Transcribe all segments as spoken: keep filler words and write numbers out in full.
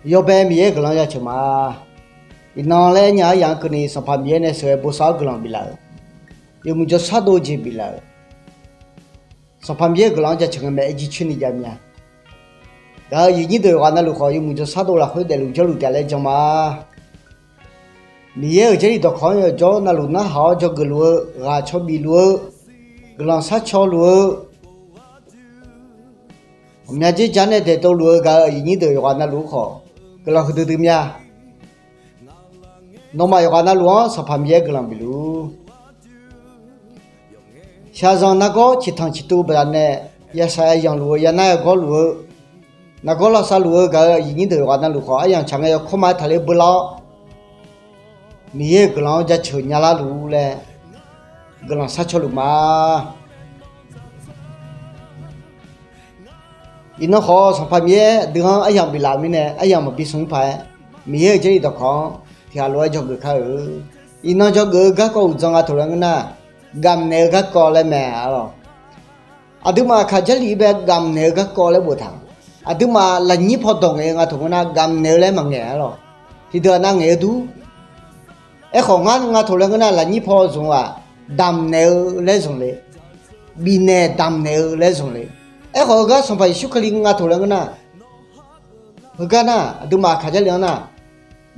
Yawbae Miqyaer-euq guiqlanq jaceuq ma. Iqnan laer aernya-anr yaq-anr keuvni Sanqpaq Miqyaer nae sheuqghae bosav-awr guiqlanq biflaf-euq, yawmuiq jawrshar dov-eu jeq biflaf-euq, Sanqpaq Miqyaer-euq guiqlanq-anr jaceuq ngae mae, aer jircoer ni jav mya. Gaq-euq aqyuif nyir deuq yawqghaq navluf khawf, yawmuiq jawrshar dov lafkhoer daefluf jawrluf taef laer jan ma. Miqyaer-euq Jarlif dawqkawq-anr yawqjawr navluf narhaq-awr dzawgeuf luf-eu, ghaq caw bif luf-eu, guiqlanq sharcaw luf-eu, ghawqmya dzerdzaq nae daeqtov luf-eu gaq-euq aqyuif nyir deuq yawqghaq navluf-eu khawf, guiqlanq huiqdui dui mya. Nawmaf yawqghaq navluf-anr Sanqpaq Miqyaer guiqlanq bifluf-ur. Shaqzanq nargawr ciqtanq ciqtuv baqdanae, yashaq yazanq luf-eu, yanar yagawr luf-eu, nargawr lavsav luf-eu gaq-euq aqyuif nyir deuq yawqghaq navluf khawf, aryamq tsaq ngae yawkawr ma-aer taqler beular-awr, Miqyaer-euq guiqlanq-anr jaceuq nyalar luf-ur laer guiqlanq sharcaw luf ma. Iqnan khawf Sanqpaq Miqyaer aqdui-anr aryamq biflaf-euq mirnae, aryamq maqbi smq-ir paq-aer, Miqyaer-euq Jarlif dawqkawq-anr tiqghaq lof-aer dzawgeuf kar-euq. Iqnan dzawgeuf-eu garkawv uqdzan nga taq laer ngeur nar, gamq naeq-eu garkawv laer mae arlawq. Aqduimaf Aqkaq Jarlif-ir bae gamq naeq-eu garkawv laer boftaq. Aqduimaf lafnyir paw dawq ngaeq-eu nga taq ngeur nar, gamq naeq-eu laer maqngaeq arlawq. Tiqdeuq-aq nav ngaeq-eu dur. Aerkhawf ngar nga taq laer ngeur nar, lafnyir paw zmq-aq, damq naeq-eu laer zmq le. Bifnaeq damq naeq-eu laer zmq le. Aerkhawf heugar Sanqpaq Yeqsur Kali nga taq laer ngeur nar, heugar nar aqduimaf Aqkaq Jarlif-anr nar,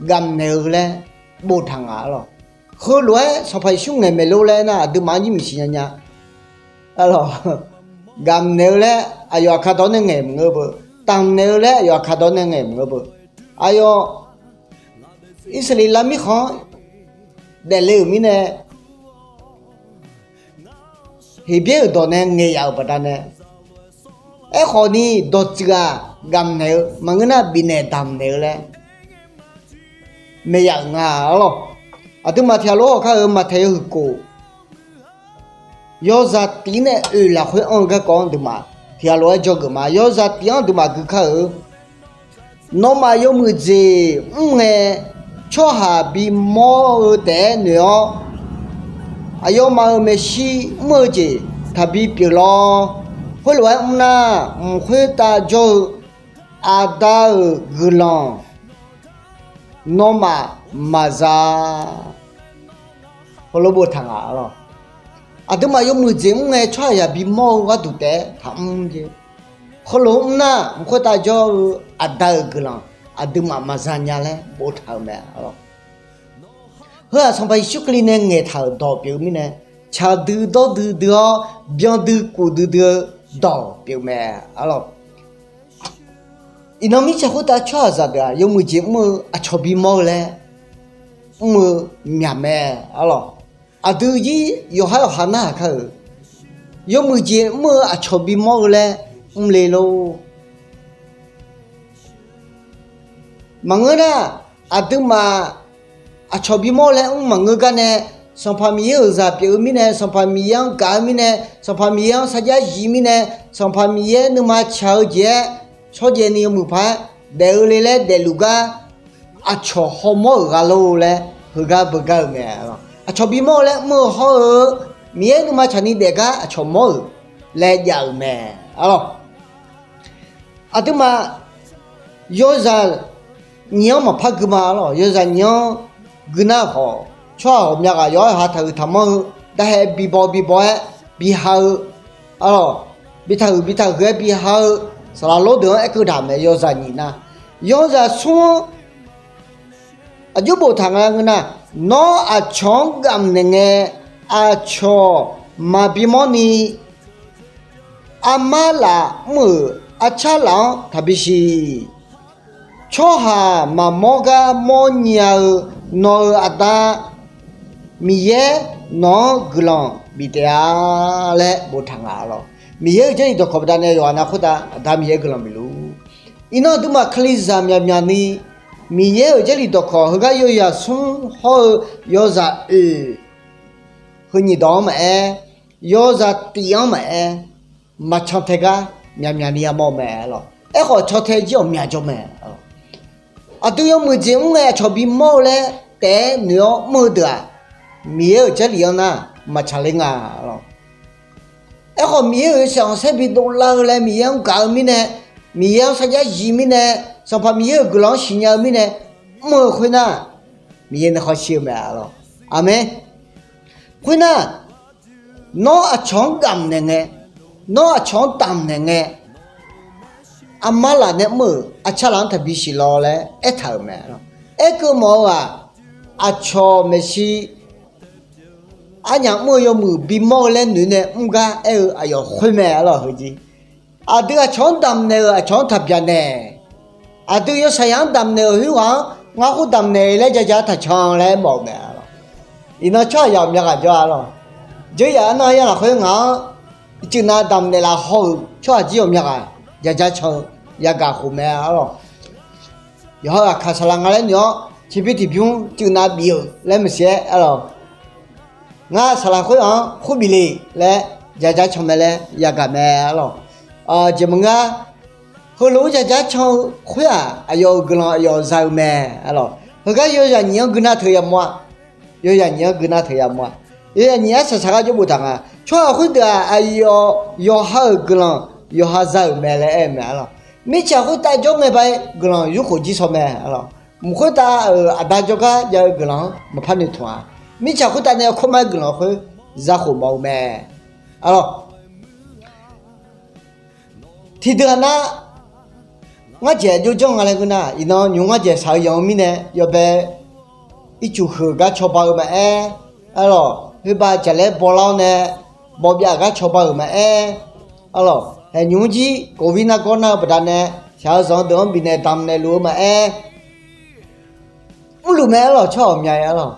gamq naeq-eu laer boftaq nga arlawq. Heulof-aer Sanqpaq Yeqsur ngaeq maeq lor laer nar, aqduimaf-anr jir maeqshi nya nya arlawq. Gamq naeq-eu laer aqyawf Aqkaq dawq nae ngaeq maqngeur beu. Damq naeq-eu laer aqyawf Aqkaq dawq nae ngaeq maqngeur beu. Aqyawf Irsaqleqlav mirkhanq-anr daefle-euq mirnae, Heqbyaer-euq dawq nae ngaeq yaf-euq baqdanae, aerkhawf ni dawqtsuif-aq, gamq naeq-eu maqngeur nar, bifnaeq damq naeq-eu laer maeq yaf-euq nga arlawq. Aqduimaf tiqghaq lof-aer hawkar-euq Maqtaeq yawhuiq kof, yawzaq tif-ir nae oeq lafkhoer anr-eu garkawv-anr aqduimaf tiqghaq lof-aer dzawgeuf ma. Yawzaq tif-anr aqduimaf gui kar-euq, nawmaf yawmuiq jeq mr ngae, tsawrhaq bimawr-eu taef-aer noeq-awr, aqyawfmaf-euq maeqshi mr-eu jeq taqbi pyeuf lawr. Khoerlof-aer mr nar, mq khoertav jawr-eu Aqda-euq guiqlanq nawmaf maqza heulof boftaq nga arlawq. Aqduimaf yawmuiq jeq mr ngae, tsawrhaqzaq bimawr-eu gharduq taef-aer taqmr jeq. Heulof mr nar, mq khoertav jawr-eu Aqda-euq guiqlanq aqduimaf maqza nya laer boftaq-euq mae arlawq. Heu-aq Sanqpaq Yeqsur Kali nae ngaeqtaq-euq dawq pyeuf-eu mirnae, tsaq dui dawr duidui-awr byan dui kuf duidui-eu dawq pyeuf mae arlawq. Iqnan mirtsaq khoertav tsawrhaqzaq deuq-aq, yawmuiq jeq mr-eu aqcawq bimawr-eu laer mr-eu myaq mae arlawq. Aqdui jir yawqhar yawqha narhaq kar-euq, yawmuiq jeq mr-eu aqcawq bimawr-eu laer mr le lor. Maqngeur nar, aqduimaf aqcawq bimawr-eu laer mr maqngeur gar nae, Sanqpaq Miqyaer-euq zaq pyeuf-eu mirnae, Sanqpaq Miqyaer-anr gaq-eu mirnae, Sanqpaq Miqyaer-anr sarjax zif mirnae, Sanqpaq Miqyaer nuima tsaq-eu jeq-aer shawrjaev ni yawmuiq paq-aer daef-eu le laer daefluf gar aqcawq hawmawr-euq gha lor laer heugar beugar-eu mae. Aqcawq bimawr-eu laer mr-eu hawr-eu, Miqyaer nuima tsaqni daef gar aqcawq mawr-euq laer jav-euq mae arlawq. Aqduimaf yawzaq nyiq-anr maqpar gui ma arlawq. Yawzaq nyiq-anr gui nar khawf, tsawrhaq ghawqmya ghaq yawqha yawqha taqhuiq taqmanr-eu, darhae bibaw bibaw-aer biha-eu arlawq, bitaqhuiq bitaqhuiq-aer biha-eu, saqlaq lor deuq-anr aerkeuv daq mae yawzaq nyiq nar. Yawzaq smr-anr aqjox boftaq nga ngeur nar, nawr aqcawq-anr gamq naeq ngae, aqcawq maqbi mawrni armar laf mr-euq arcar laf-anr taqbi siq. Tsawrhaq maqmawr gar mawrnya-eu nawq-euq Aqda Miqyaer nawq-anr guiqlanq bif taef-a laer boftaq nga lawq. Miqyaer-euq Jarlif dawqkawq baqdanae yawqha nav khoertav Aqda Miqyaer guiqlanq bif luf-ur. Iqnan aqduimaf Kalizaq myaqmyaq ni Miqyaer-euq Jarlif dawqkawq heugar yawzaq smr hawr-eu yawzaq oeq, heu nyiq dawq-anr maqaer, yawzaq tif-anr maqaer, maqcan tae gar myaqmyaq ni yamawr-eu mae lawq. Aerkhawf caw tae jir ghawqmya jawr mae. Aqdui yawmuiq jeq mr ngae aqcawq bimawr-eu laer taef-aer noeq-awr mr-eu deuq-aq, Miqyaer-euq Jarlif-anr nar maqtsaq ler nga lawq. Aerkhawf Miqyaer-euq yawshaef khanqsaer bidov lar-eu laer Miqyaer-anr gaq-eu mirnae, Miqyaer-anr sarjax zif mirnae, Sanqpaq Miqyaer-euq guiqlanq-anr siqnya-eu mirnae, mr-eu khoernar, Miqyaer nuikhanr shir-eu mae arlawq. Aqmeq. Khoernar, nawr aqcawq-anr damqnaeq ngae, nawr aqcawq-anr damqnaeq ngae, armar laf nae mr-euq arcar laf-anr taqbi siq law laer aertaq-euq mae. Aerkeuv mawf-eu-aq, aqcawq maeqshi arnyaf mr-eu yawmuiq bimawr-eu laer noeq nae mr gar aer-eu aqyawf khoer mae arlawq. Heujir, aqdui aqcawq-anr damqnaeq-euq aqcawq-anr taq byaqnaeq, aqdui yawshaqzaq-anr damqnaeq-euq khoerghaq-anr ngar khoer damqnaeq laer jaja taq can laer mawf-eu mae arlawq. Iqnan tsawrhaqzaq ghawqmya ghaq jawr-a arlawq. Dzeur yaf arnar ya lafkhoer ngaq-anr cuiv nav damqnaeq laf haw-euq tsawrhaq jir ghawqmya ghaq jaja can-eu yagaq khof mae arlawq. Yawqha ghaqkaq saqlaq nga laer noeq-awr tiqbymr tiqbymr cuiv nav bif-euq laer maqsiq-aer arlawq. Ngar saqlaq khoer-anr khoer bif le laer jaja can mae laer yagaq mae arlawq. Jeq maqngeur-a, heulof-aer jaja can-eu khoer-aq, aqyawf-euq guiqlanq aqyawf za-eu mae arlawq. Heugar yawzaq nyiq-anr guiqnav teuq yamawr-a. Yawzaq nyiq-anr guiqnav teuq yamawr-a. Yawzaq nyiq arsaq saqgar jawrbof taq nga. Tsawrhaq khoerdeuq-aq, aqyawf yawqha-euq guiqlanq yawqha za-euq mae laer aer-eu mae arlawq. Mirtsaq khoertav jawr ngae ba-aer guiqlanq yurkhof jir shaw mae arlawq. Mq khoertav-euq aqda jawrgar jav-eu guiqlanq-anr maqpar noeqtmq-a. Mirtsaq khoertav nae yawkawr mar-aer guiqlanq khoer zakhof mawf-eu mae arlawq. Tiqdeuq-aq nar, ngar dzaeq jov janr nga laer ngeur nar, iqnan nymq-mr ngar dzaeq shaq-eu yanq-eu mirnae yawbae ircuf huiq-eu gar cawba-eu maqaer, arlawq, khoerbav jaqlaer bawlar-awr nae bawbyav-euq gar cawba-euq maqaer, arlawq, haeq nymq-mr jir covid nargawr nar-eu baqdanae shaq-eu zanq-eu deuq-anr bifnaeq damqnaeq luf-eu maqaer, mrluf mae arlawq. Tsawrhaq ghawqmya-aer arlawq,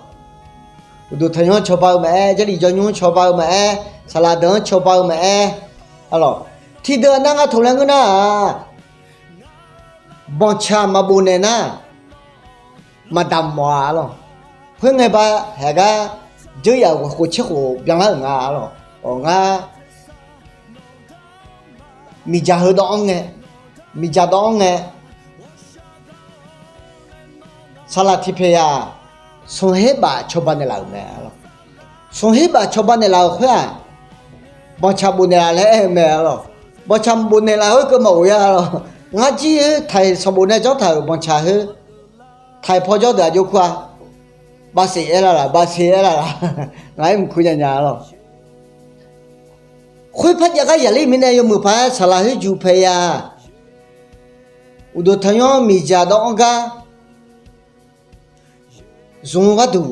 uqduq tanqnymr-anr cawba-eu maqaer, Jarlif jawrnymr-anr cawba-eu maqaer, saqlaq deuq-anr cawba-eu maqaer, arlawq, tiqdeuq-aq nar ngar taq laer ngeur nar-aq, banqtsaq maqbof naeq nar, maqdamq mawf-a arlawq. Khoerngae ba haeq gar dzeur yaf-euq khof tser khof byanlar-euq nga arlawq. Awq, ngar miqdzaq heu dawv-anr ngae, miqdzaq dawv-anr ngae, saqlaq tiq paeq yaq, smq her baf cawba naeqlaf-euq mae arlawq. Smq her baf cawba naeqlaf-euq khoer-aq, banqtsaq bof naeqlaf laer aer-eu mae arlawq. Banqtsaq bof naeqlaf khoerkeuv maqghof ya arlawq. Ngar jir khoer taiq sanqbof nae janr taq-euq banqtsaq khoer, taiq paw jawr deuq aqjox kur-a, bavsef aer lar laq, bavsef aer lar laq, ngaq-aer mq kur nya nya arlawq. Khoer par jav gar yaqler mirnae yawmuiq paq-aer saqlaq khoer juq paeq yaq, uqduq tanqnymr-anr miqdzaq dawv-anr gar zmq-eu gharduq,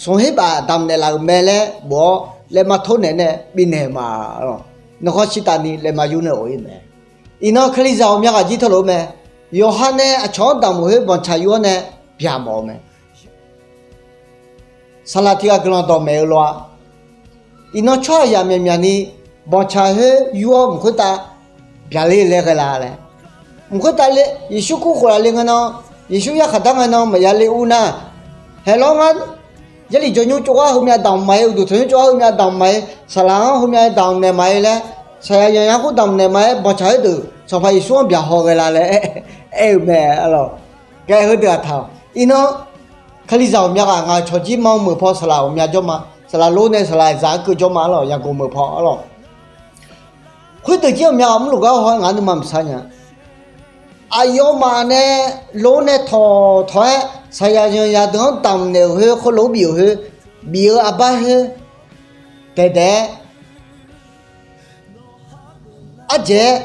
smq her baf damqnaeq laf-euq mae laer bof-awr laeqma tor naeq nae bifnaeq ma arlawq. Nuikhanr shirtav ni laeqma yur nae of-ir mae. Iqnan kalizaq ghawqmya ghaq jir teulof-eu mae. Yawqha nae aqcawq-anr damq-euq khoer banqtsaq yur-awr nae byaq mawf-eu mae. Saqlaq tiq ghaq guiqlanq dawqmaeq-eu lof-a. Iqnan tsawrhaqzaq myaqmyaq ni banqtsaq khoer yur-awr mq khoertav byaqler laer ghae la laer, mq khoertav le, Yeqsur kur khof laf le ngae nan, Yeqsur yarkhaq dar ngae nan maqya le ur nar, haeq lawr ngar Jarlif jawrnymr tsovghar heumyav damq maqaer, uqduq tanqnymr tsovghar heumyav damq maqaer, saqlaq-anr heumyav damq naeq maqaer laer, saqyaq yanqyaq khoer damq naeq maqaer, banqtsaq khoerdeuq Sanqpaq Yeqsur-anr byaqhaw ghae la laer aer-eu mae arlawq. Ghae heudeuq-aq taq-awq. Iqnan kalizaq ghawqmya ghaq ngaq-euq cawqjir ma meuq paw saqlaq ghawqmya jawr ma. Saqlaq lor nae saqlaq zaq-anr keuv jawr ma arlawq, yaqgoq meuq paw arlawq. Khoerdeuq jir ghawqmya ghaq mrluf gar haw-aer ngaq nuima maqsar nya. Aqyawfmaf nae lor nae tawq tawq-aer saqyaq zanqyaq deuq-anr damqnaeq-euq khoer, khoerlof-aer bif-euq khoer, bif-eu arbar khoer daeqdaeq-aer ardzaeq-aer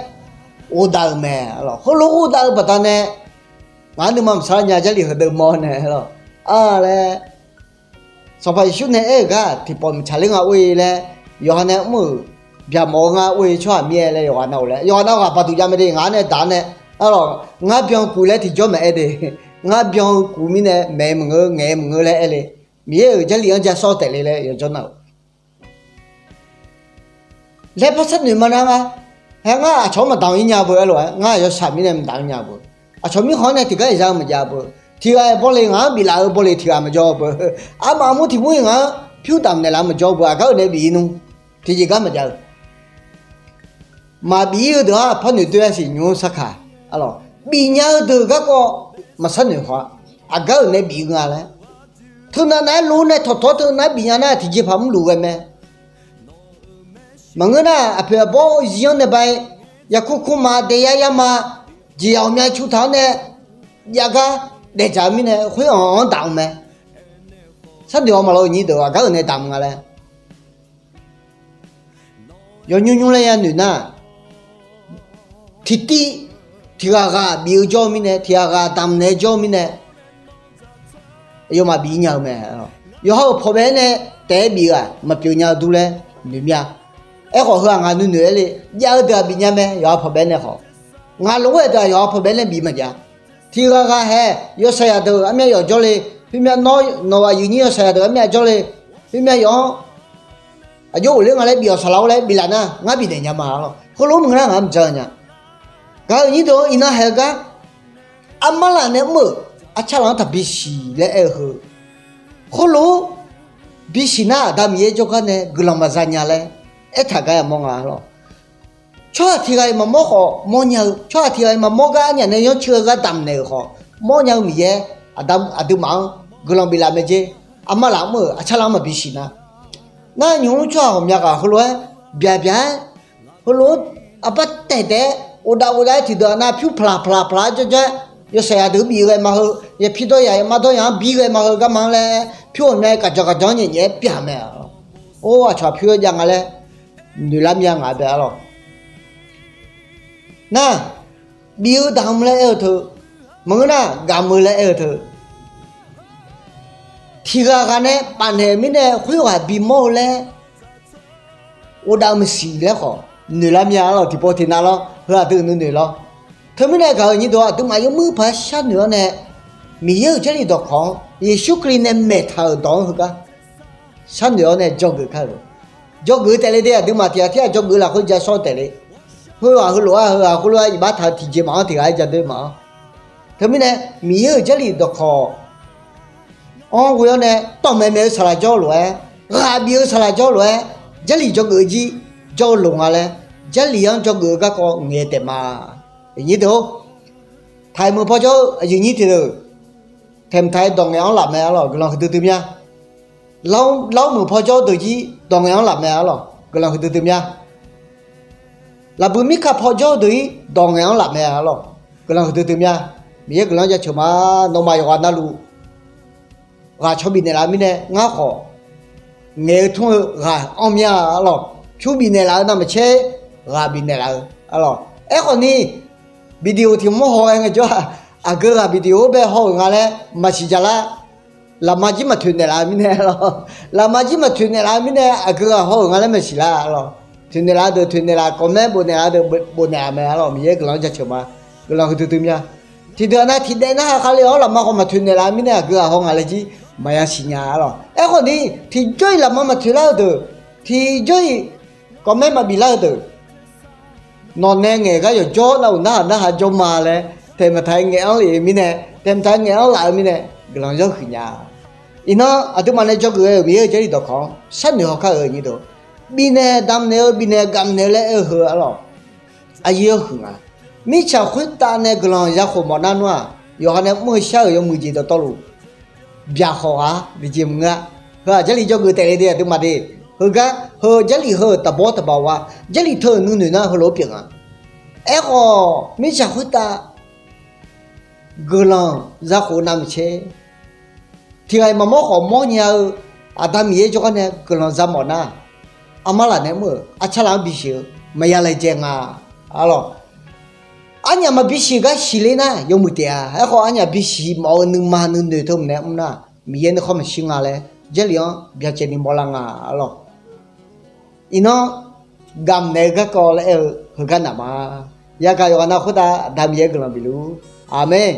ghofdav-euq mae arlawq. Khoerlof-aer ghofdav-eu baqdanae ngaq-anr nuima maqsar nya. Jarlif heudeuq mawr nae arlawq, a laer Sanqpaq Yeqsur nae aer-euq gar tiqpawf maqtsaq ler nga or-ir laer, yawqha nae mr-euq byaqmawf-eu ngar or-ir tsawrhaq mir-aer laer yawqghaq nav-euq laer, yawqghaq nav-eu ghaq baqduq jav mae de. Ngaq-anr nae daq-anr nae arlawq, ngar byan kuv laer tiqjawr maqaer de. Ngar byan-eu kuv mirnae maeq-eu maqngeur, ngaeq-eu maqngeur laer aer le. Miqyaer-euq Jarlif-anr ja sawr taef le laer yawjawr nar-euq laer par sharnoeq ma nar nga. Haer ngar aqcawq-anr maqdamq-ir nya beu aer lof-aer, ngar aqyawf shaq mirnae maqdamq-ir nya beu. Aqcawq mirkhanq-anr nae tiqgar iqza-eu maqjav beu. Tiqghaq-iq bawle ngaq-anr biflaf-eu bawle tiqghaq maqjawr-eu beu. Armaf armur tiq mur-iq ngaq-anr pyur damqnaeq laf maqjawr-eu beu. Aqgar-euq nae bif-ir nmr. Tiqjeq gar maqjav-eu. Maqbif-ir-eu deuq-anr par noeqdoer-a siq nymq-mr sarkaq. Arlawq, bifnya-eu deuq garkawv maqsharnoeq haw-a. Aqgar-euq nae bif-eu nga laer. Teunav nav-aer lor nae tawqtawq-awr teunav bifnya nar tiqjeqpaq mrluf ghae mae. Maqngeur nar aqpoeq aqbawr zir-anr nae ba-ir Yaqkur kur ma, daeyar yar ma, jeqzaq ghawqmya cu taq-awr nae jav gar daefdzaq-eu mirnae, khoer-anr daq-eu mae. Sharnoeq-awr maqlawr, nyir deuq aqgar-euq nae damq nga laer. Yawnymr nymr laer yanoeq nar, tiqtiv tiq ghaq ghaq bif-eu jawr-eu mirnae, tiq ghaq ghaq damq naeq-eu jawr-eu mirnae, aqyawfmaf bif nya-eu mae. Yawqha-euq pawqbae-aer nae taef-aer bif-eu-aq maqpyeuf nya-eu dur laer noeq mir-a. Aerkhawf heu-aq ngaq nuinoeq aer le, jav-eu deuq-aq bif nya mae, yawqha pawqbae-aer nae khawf. Ngaq lof-aer deuq-aq yawqha pawqbae-aer nae bif maqjav. Tiq ghaq ghaq haeq yawsaq yaq deuq armyav yawf jawr le, khoermyav nawr nawq-aq aqyuif nyir yawsaq yaq deuq armyav jawr le, khoermyav yawf-anr aqjox ghofler nga laer bif-awq saqlaq-or laer biflaf nar ngar bifnaeq nya ma-a lawq. Heulof-aer maqngeur nar ngaq-anr maqjan nya. Gaq-euq nyir deuq-or, iqnan haeq-eu gar armar laf nae mr-euq arcar laf-anr taqbi siq laer aer-eu heu, khoerlof-aer bisiq nar Aqda Miqyaer jawrgar nae guiqlanq maqza nya laer aertaq gar yamawr nga lawq. Tsawrhaq tiq ghaq-iq maqmawr khawf mawrnya-eu, tsawrhaq tiq ghaq-iq maqmawr gar arnyaf nae yanrcur-eu gar damq naeq-euq khawf, mawrnya-eu Miqyaer Aqda, aqduimaf-anr guiqlanq biflaf mae jer. Armar laf mr-euq arcar laf-anr maqbi siq nar, nar nymq-mr tsawrhaq ghawqmya ghaq heulof-aer byaq byaq-aer, heulof-aer arbar taeq taeq-aer, ghofdav ghofdav-aer tiqdeuq-aq nar pyur paqlaq paqlaq paqlaq-aer jawrjawr-aer, yawsaq yaq deuq-anr bif ghae ma heu, yaqpir dawryaq yaqmar dawryaq-anr bi ghae ma heu garma-anr laer, pyur ghawqmya-aer gaqjawq gaqjawq-anr nyaef nyaef-aer pyaq mae. Or, aqcawq aqpyur-aer jav nga laer noeqlar mir-a ngaq bae-a lawq. Nar, bif-eu damq laer aer-eu teu, maqngeur nar gamq-eu laer aer-eu teu, tiq ghaq ghaq nae bafnaeq-euq mirnae khoerghaq bimawr-eu laer ghofdav-eu maqsiq laer khawf noeqlar mir-a lawq. Tiqpov tiqnav lawr, heu aqdui nuinoeq lawr. Teumirnae gaq-euq nyir deuq-or, aqduimaf yawmuiq paq-aer sharnoeq-awr nae, Miqyaer-euq Jarlif dawqkawq-anr Yeqsur Kali nae maeqtaq-euq dawq-anr heugar sharnoeq-awr nae dzawgeuf kar-euq. Dzawgeuf taef le de, aqduimaf tiq ghaq tirghaq dzawgeuf lafkhoer ja shawr taef le. Heu ghaq heulof-aer heu ghaq khoerlof-aer iqbax taq-eu tiqjeq maf-anr tiq ghaq-aer ja doe maf-anr. Teumirnae Miqyaer-euq Jarlif dawqkawq-anr ghoe-awr nae tawqmaeq maeq-eu saqlaq jawr-eu lof-aer, ghaq bif-eu saqlaq jawr-eu lof-aer, Jarlif dzawgeuf jir jawr-eu lof nga laer, Jarlif-anr dzawgeuf-eu garkawv ngaeq taef ma. Aqnyir deuq-or, taqmeuq paw jawr-eu aqyuif nyir tiqdeuq, taeqmq taq-aer dawq ngaeq-anr laf mae-a lawq, guiqlanq huiqdui dui mir-a. Lar-awr meuq paw jawr-eu deuq jir dawq ngaeq-anr laf mae-a lawq, guiqlanq huiqdui dui mir-a. Lafbui mirkaq paw jawr-eu deuq-ir dawq ngaeq-anr laf mae-a lawq, guiqlanq huiqdui dui mir-a. Miqyaer guiqlanq-anr jaceuq ma. Nawmaf yawqghaq navluf ghaq caw bifnaeq laf-eu mirnae ngar khawf, ngaeq-eu tmr-eu ghaq anr mir-a lawq. Pyur bifnaeq laf-eu navmaqtser ghaq bifnaeq laf-eu-a lawq. Aerkhawf ni, video tiq mawr haw-aer ngaejawr-aq, aqgeu ghaq video-anr bae haw-euq nga laer maqsiq jaq lar. Lafma jir maqtoeq naeqlaf-eu mirnae lawq. Lafma jir maqtoeq naeqlaf-eu mirnae aqgeu ghaq haw-euq nga laer maqsiq lar-a lawq. Toeqnaeq laf-eu deuq toeqnaeq laf, comment bofnaeq laf-eu deuq bofnaeq laf mae-a lawq. Miqyaer guiqlanq-anr jaceuq ma. Guiqlanq huiqdui dui mir-a. Tiqdeuq-aq nar tiqdaev narhaq khavle-awr lafma khawf maqtoeq naeqlaf-eu mirnae aqgeu ghaq haw nga laer jir maqya siqnya-a lawq. Aerkhawf ni, tiqjawr-iq lafma maqtoeq lar-eu deuq, tiqjawr-iq comment maqbif lar-eu deuq, nawq nae ngaeq gar yawqjawr navluf narhaq narhaq jawr ma laer taeqmq taq-aer ngaeq-anr lef-eu mirnae, taeqmq taq-aer ngaeq-anr laf-eu mirnae, guiqlanq yawhuiq nya. Iqnan aqduimaf nae dzawgeuf ghae-euq Miqyaer-euq Jarlif dawqkawq-anr sharnoeq hawkar-euq nyir deuq, bifnaeq damqnaeq-eu bifnaeq gamqnaeq-eu laer aer-eu heu-a lawq. Aqyuif yawhuiq nga. Mirtsaq khoertav nae guiqlanq ya khof mawf nar nmr-aq, yawqha nae mr-eu shar-euq yawmuiq jeq dawqtawvluf byaqkhawf ghaq-ar tiqjeq maqngeur-a. Heu-aq Jarlif dzawgeuf taef le de aqduimaf de. Heugar heu Jarlif heu-euq taqbawr taqbaq-a, Jarlif teu-euq nuinoeq nar heulof-aer pyeuf nga. Aerkhawf mirtsaq khoertav guiqlanq ya khof navmaqtser, tiq ghaq-iq maqmawr khawf mawrnya-eu Aqda Miqyaer jawrgar nae guiqlanq za mawf nar, armar laf nae mr-euq arcar laf-anr bisiq-eu maqya laejae nga. Arlawq, arnyaf maqbisiq gar siqler nar yawmuiq taef-a. Aerkhawf arnyaf bisiq mawf-eu nuima nuinoeq teu mq nae mr nar, Miqyaer nuikhanr maqshir nga laer Jarlif-anr byacaevni mawrlar nga. Arlawq, iqnan gamqnaeq-eu garkawv laer aer-eu heugar naf ma. Yagaq yawqghaq nav khoertav Aqda Miqyaer guiqlanq bifluf-ur. Aqmeq.